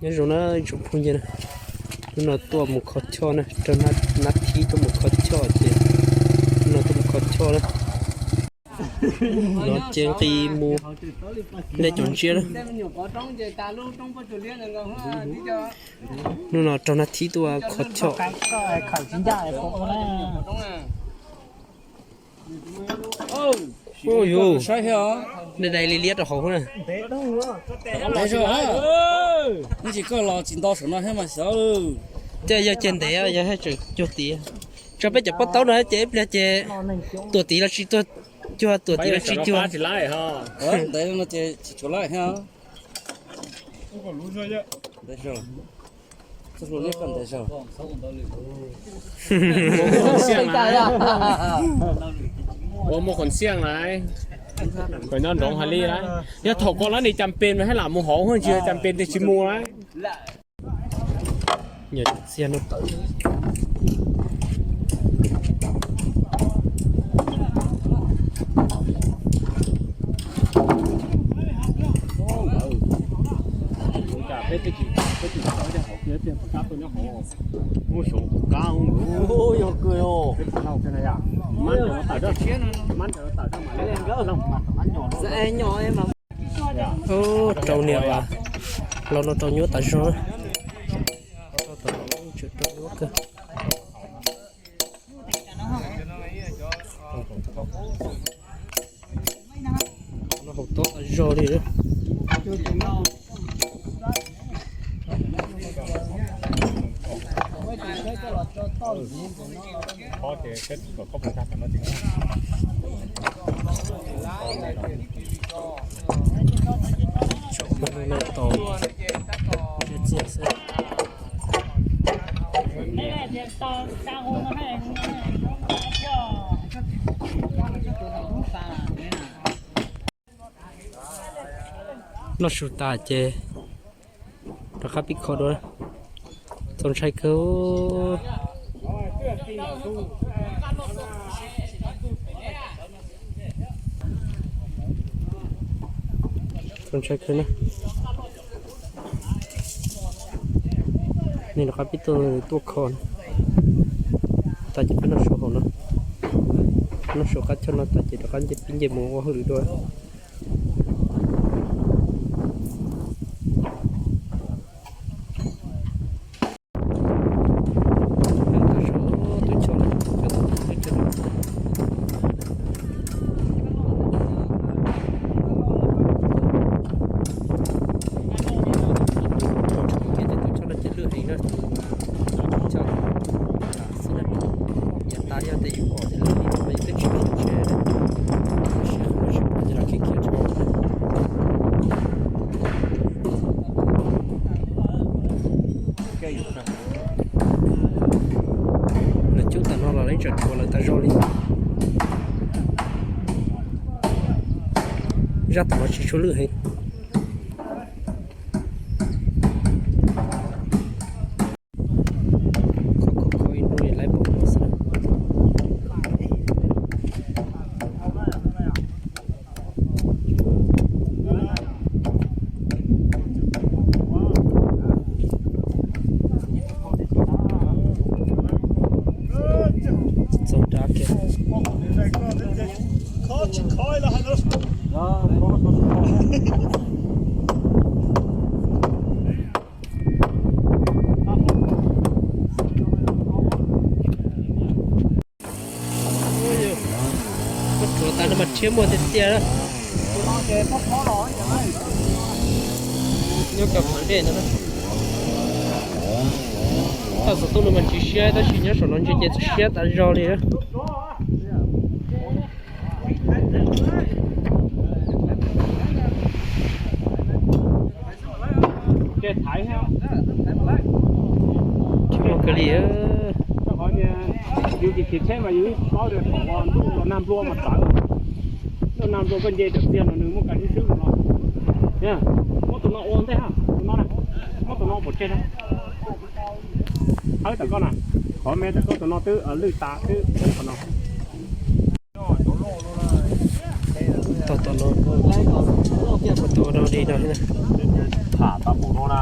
Nyob zoo na tsoom phooj ywg na, hnub no tuaj mus kho choj na, rau nab thib tuaj mus kho choj ces hnub no tuaj mus kho choj na. Lov ces nqis mus nte cov ntsiab na. Hnub no rau nab thib tuaj kho choj. Ua yus, dai dai li liab rau hauv na. Ib ntsis koj los tsis nto saum no thiab mas xyov. Ces yog ceg ntev yog tseem cuag tid. Tso peb cov pob taub no ces ib pliag ces tuam tid los tsis cuag, tuam tid los tsis cuag. Ntev no ces tsis tshua laij thiab. Ua muaj qhov xiaj lawm, kom nyob nroov hais li lawm. Yog thaum koj lawv nim cas pes mas haj lam mus hauv, tsis yog cas pes tes tsis mus lawm. Txiag no tawm. Rau niam los no rau nyuaj tas zog. Rau nyuaj kawg. No haus tob tas zog li. Tau txiag xwb. Noj su tas ces rov qab pib kho dua. Txaus ntshai kawg. Txaus ntshai kawg na. Nej rov qab pib tuaj, tuaj kho na. Tas ces peb noj su hauv no. Noj su qab choj no tas ces rov qab pib nce mus ua hauj lwm dua. Tus choj no ces lwj heev na, tus choj xwb na. Yav tas yog tias yus pom tias lwj heev mas yus twb tsis khiav tsev, tab sis qhov no tsis pom ces los khiav khiav tsev. Lawv cub tas no los lawv tseem rhuav lawv tas zog li. Zaj tom no tsis tshua lwj heev. Kho kho kho ib hnub lawv pom no xwb. Txaus nrab kiag. Koj rhuav tas no mas rhiab muaj tiag tiag. Nyob cov qhov dej ntawd na. Toj xov tooj no mas tsis siab tab sis nyob saum no ntsia ces siab tas zog li. Tsis muaj kawg li. Yus tsis khiav tsheb mas yus paub tias thaum ntuj los nag nplua mas tawv. Ntuj nag nplua koj nce tam txiag no nws muaj kas sib swb no. Muab tus no ua ntej, tus no na, muab tus no pov tseg na. Hawb tam koj na, qhov me tam koj tus no twb lwj tas twb qhov no. Tog tom no. Tus ua rau di no thiab na. Tham tau pum no na.